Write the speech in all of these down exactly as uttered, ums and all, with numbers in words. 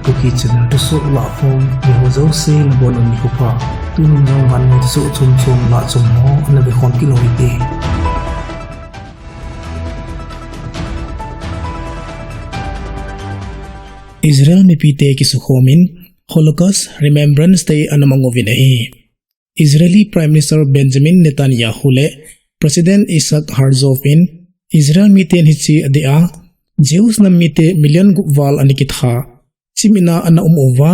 Kuki channel thusoh lahkhom, eiho jouse nabonun nikho pha. Tunung jong vannoi thusoh chom chom lahchom ho ana vekhom kit u hite. Israel mipite kisukhomin Holocaust Remembrance Day ana mang uvin ahi. Israeli Prime Minister Benjamin Netanyahu le President Isaac Herzog in Israel miten hiche adeh a, Jews nam mite million gup val ana kitha, chimit a ana um uva,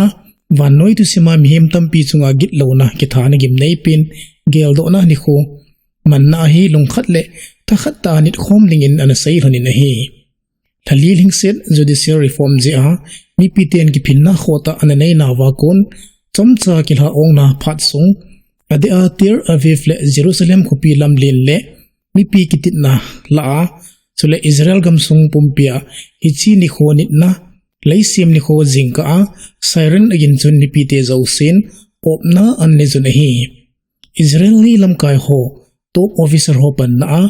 vannoi thusima mihem tampi chunga gitlouna kithana gimnei pen geldohna nikho manna ahi lungkhat le thakhat tah a nitkhom dingin ana sei lhonin ahi. Lhali lhingset judicial reform jeh a mipiten kiphinna khohtah ana neina uva kon, chomcha kilha-ongna phat sung adeh a Tel Aviv le Jerusalem khopi lamlen le mipi kititna lah a, chule Israel gamsung pumpia hiche nikho nitna, leisem nikho jingkah a siren agin chun mipite jousen opna ana neijun ahi. Israeli lamkai ho top officer ho panna a,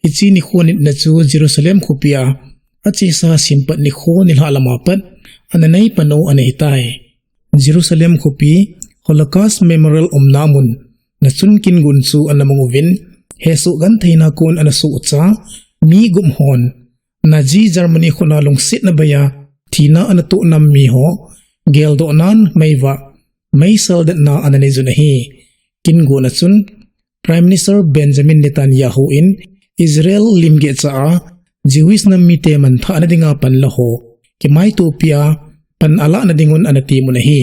hiche nikho nitna chu Jerusalem khopia achesa simpat nikho nilhah lama pat ana neipan u ana hitai. Jerusalem khopi Holocaust Memorial umna mun na chun kingon chu ana mang uvin, hesoh gentheina kon ana sohcha mi gup hon Nazi Germany khut a lungsetna bei a thina ana toh nam miho geldohnan meivah, meisel detna ana neijun ahi. Kingon a chun Prime Minister Benjamin Netanyahu in Israel limgeh cha a Jewish nam mite manthahna dinga panla ho kimaitopia pan alahna dingun ana temun ahi.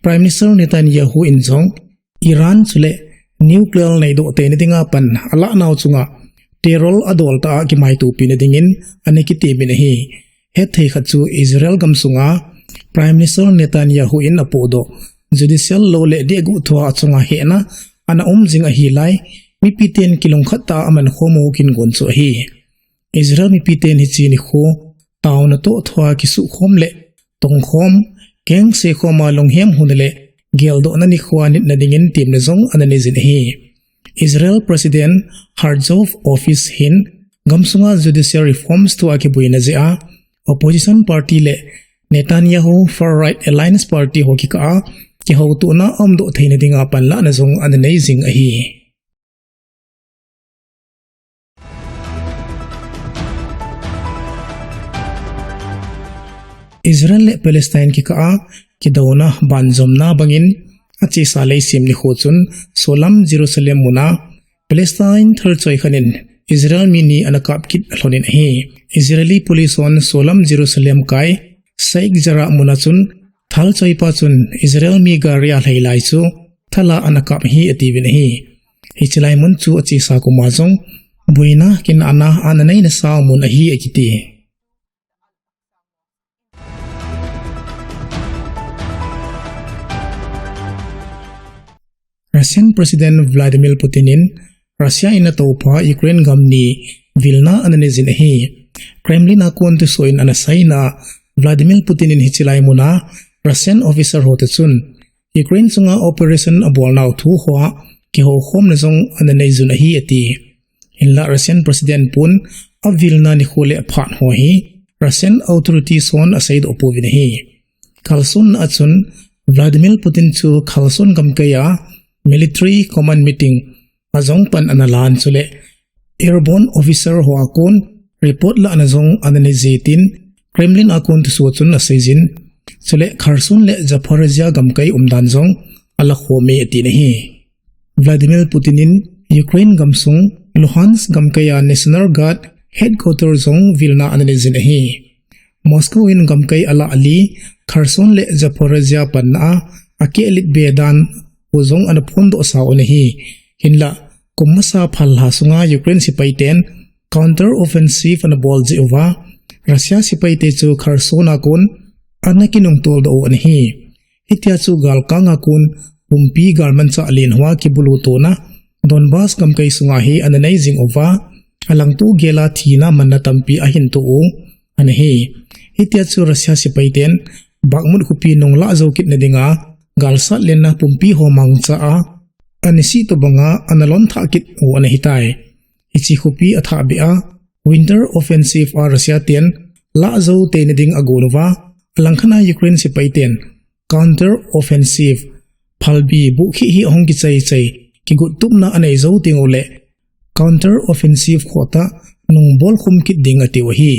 Prime Minister Netanyahu in jong Iran chule nuclear neidoh teina dinga pan alahnau chunga terror adol tah a kimaitopina dingin ana kitemin ahi. Hetthei khat chu Israel gamsunga Prime Minister Netanyahu in apohdoh judicial law le dehguh thua achunga hehna ana um jing ahilai, mipiten kilungkhat tah a amankhom u kingon chu ahi. Israel mipiten hiche nikho taona toh thua kisuhkhom le tongkhom, kengse khoma lunghem huna le geldohna nikhoa nitna dingin temna jong ana neijin ahi. Israel President Herzog office hin gamsunga judicial reforms thua kiboina jeh a opposition party le Netanyahu far right alliance party ho kikah a kihoutona aumdoh theina dinga panlahna jong ana nei jing ahi. Israel le Palestine kikah a kidouna banjomna bangin achesa leisem nikho chun solam Jerusalem muna Palestine thalchoi khat in Israel mi ni ana kap kit lhonin ahi. Israeli police hon solam Jerusalem kai Sheikh Jarrah muna chun thalchoipa chun Israel mi gari alhai lai chu thala ana kap ahi atiuvin ahi. Hiche lai mun chu achesa koma jong boina kinahna ana neina sau mun ahi akiti. Russian President Vladimir Putin in Russia in atoupha Ukraine gam ni vilna ana neijin ahi. Kremlin a kon thusoh in ana seina, Vladimir Putin in hiche lai muna Russian officer ho toh chun Ukraine chunga operation abolnau thu hoa kihoukhomna jong ana neijun ahi ati. Hinla Russian President pun avilna nikho le aphat ho hi Russian authorities hon aseidoh pouvin ahi. Kalsonna a chun Vladimir Putin chu Kherson gamkai a military command meeting a jong pan ana lan chule airborne officer ho a kon report lahna jong ana neije tin Kremlin a kon thusoh chun aseijin, chule Kherson le Zaporizhia gamkai umdan jong alakhome atin ahi. Vladimir Putin in Ukraine gamsung Luhansk gamkai a National Guard headquarter jong vilna ana neijin ahi. Moscow in gamkai alah ali Kherson le Zaporizhia panna a akehlet be dan u jong ana phondoh sauvin ahi. Hinla kum masa phallha sunga Ukraine sepai ten counter offensive ana bol jeh uva Russia sepai te chu Kherson a kon ana kinungtoldoh u ana hi. Hitia chu galkang a kon pumpi galmanchah len hoa kibulutona Donbas gamkai sunga hi ana nei jing uva, alangto gel a thina manna tampi ahin toh u ana hi. Hitia chu Russia sepai ten Bakhmut khopi nunglah jou kitna dinga galsat lenna pumpi ho mangcha a ana sih tobanga ana lonthah kit u ana hitai. Hiche khopi athahbeh a winter offensive a Russia ten lah jou teina ding agon uva, Alangkhat a Ukraine sepai ten counter offensive phalbi buhkhi hi ahung kichai chai, kiguttupna anei jou teng uleh counter offensive khoh tah nung bolkhum kit ding atiu ahi.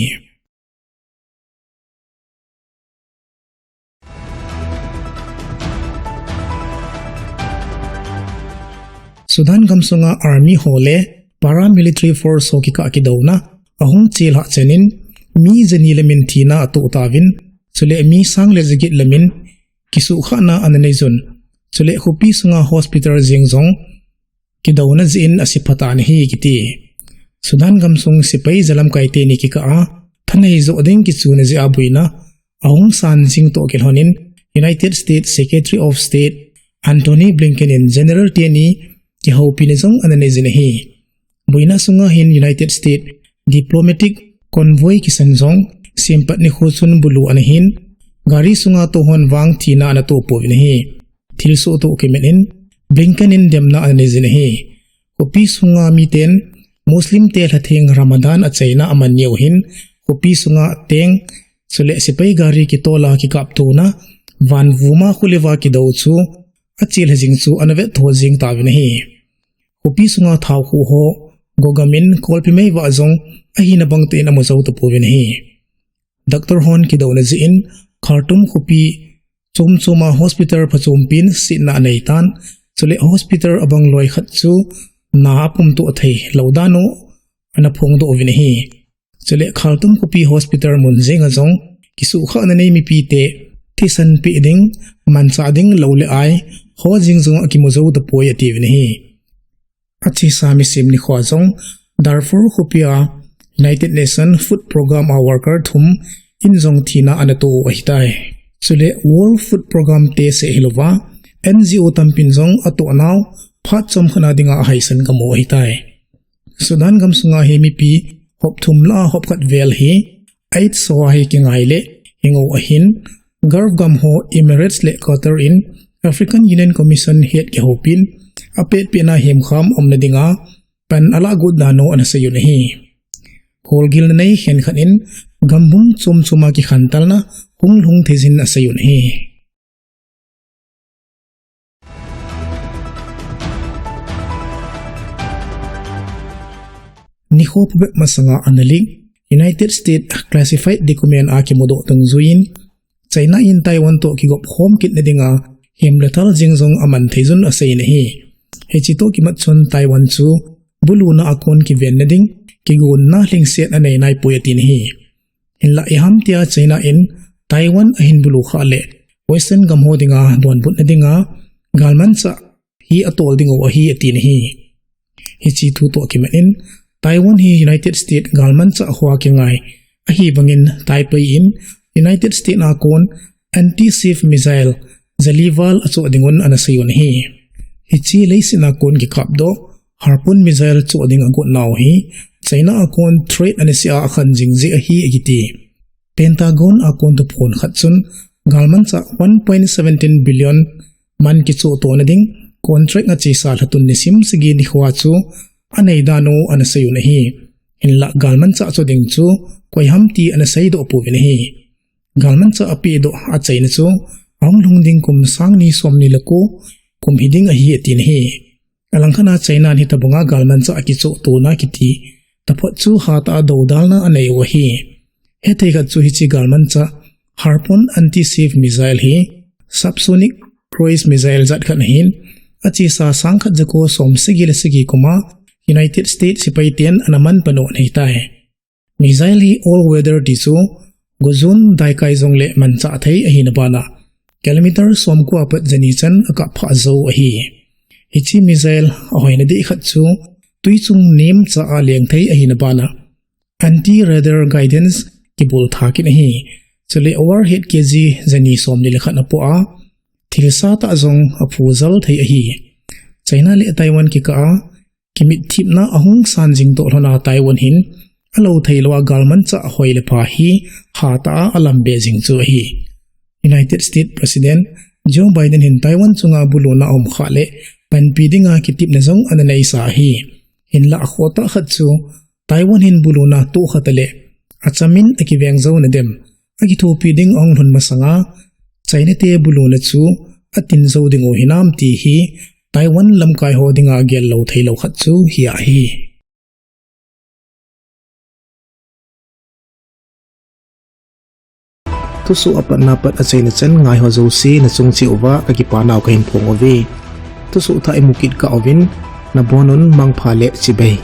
Sudan gamsunga army ho le paramilitary force ho kikah kidouna ahung chelhah chenin mi jani le min thina atoh tauvin, chule mi sang le jaget le min kisuhkhahna ana nei jun, chule khopi sunga hospital jeng jong kidouna jeh in asepha tan ahi kiti. Sudan gamsung sepai jalamkai teni kikah a thanei joh ding kichuna jeh a boina ahung san jing toh kilhonin United States Secretary of State Antony Blinken in General teni kihoupina jong ana nei jin ahi. Boina sunga hin United States diplomatic convoy kisan jong sempat nikho chun bulu ana hin, gari sunga tohon vang thina ana toh pouvin ahi. Thilsoh toh kimat in Blinken in demna ana nei jin ahi. Khopi sunga miten Muslim te lhatheng Ramadan achaina aman niu hin khopi sunga teng, chule sepai gari kitola kikaptona vanvuma khuliva kidou chu achelha jing chu ana vettho jing tauvin ahi. Khopi sunga thaokhuh ho gogamin kolpi meivah jong ahina bang tah in amu jou tapouvin ahi. Doctor hon kidouna jeh in Khartoum khopi chomchoma hospital phachompin setna anei tan, chule hospital abang loi khat chu na apumtoh thei lou dan u ana phongdoh uvin ahi. Chule Khartoum khopi hospital mun jenga jong kisuhkhahna nei mipite thisan peh ding, manchah ding lou le ai ho jeng jong akimu jou tapoi atiuvin ahi. Achesa misim nikhoa jong Darfur khopia United Nations Food Programme a worker thum in jong thina ana toh u ahitai. Chule World Food Programme te seh hilouva N G O tampin jong atohnau phat chomkhat na dinga ahaisan kamu ahitai. Sudan gamsunga hi mipi hop thum lah a hop khat vel hi AIDS ho a hi kingai le hing u ahin, Gulf gam ho Emirates le Qatar in African Union Commission het kihoupin apetpetna hemkham umna dinga pan alah got dan u ana seiyun ahi. Holgilna nei khenkhat in gambung chomchoma kikhantelna hung lhung theijin aseiyun ahi. Nikho phabep masanga ana leak United States classified document a kimudoh tungjuiyin China in Taiwan toh kigop khom kitna dinga hemlethal jeng jong aman theijun aseiyin ahi. Hiche toh kimat chun Taiwan chu buluna a kon kivenna ding kigonna lhingset anei naipoi atin ahi. Hinlah iham tia China in Taiwan ahin bulu khah leh Western gam ho dinga donbutna dinga galmanchah hi atol ding u ahi atin ahi. Hiche thu toh kimat in Taiwan hi United States galmanchah hoa kingai ahi bangin Taipei in United States a kon anti-ship missile jali val achoh dingun ana seiyun ahi. Hiche leiset a kon kikapdoh Harpoon missile choh ding agotnau hi China a kon threat ana seh a akhan jing jeh ahi akiti. Pentagon a kon thuphon khat chun galmanchah one point seventeen billion man kichohtona ding contract achesa lhatun nisim sagi nikhoa chu anei dan u ana seiyun ahi. Hinlah galmanchah choh ding chu koiham ti ana seidoh pouvin ahi. Galmanchah apehdoh achaina chu ahung lhung ding kum sang ni somni le ko kum hiding ahi atin ahi. Alangkhat a China in hitobanga galmanchah akichohtona kiti taphot chu hatah a doudalna anei u ahi. Hethei khat chu hiche galmanchah Harpoon anti-ship missile hi subsonic cruise missile jat khat ahin, achesa sang khat jako som sagi le sagi kuma United States sepaiten ana manpah u ahitai. Missile hi all weather ti chu gojun daikai jongle manchah thei ahina bana kilometer somko a pat jani chan akap phah jou ahi. Hiche missile ahoina deh khat chu twichung nemcha a leng thei ahina bana anti-radar guidance kibol tha kit ahi. Chule warhead K G jani somni le khat apoh a, thilsa tah jong aphu jal thei ahi. China le Taiwan kikah a kimitthipna ahung san jing toh lhona Taiwan hin alou theilou a galmanchah hoi le pha hi hatah a alambe jing chu ahi. United States President Joe Biden hin Taiwan chunga buluna aum khah leh panpi dinga kitepna jong ana neisa ahi. Hinlah akhoh tah khat chu Taiwan hin buluna toh khah taleh achamin akiveng jouna dem, akithopi ding ahung lhun masanga China te buluna chu atin jou diu hinam ti hi Taiwan lamkai ho dinga gel lou theilou khat chu hi ahi. Thusoh apatna pat achaina chan ngaiho jouse nachung cheh uva kakipa nau kahin phong uve. Thusoh thah imu kit kah uvin, nabonun mangpha le chibai.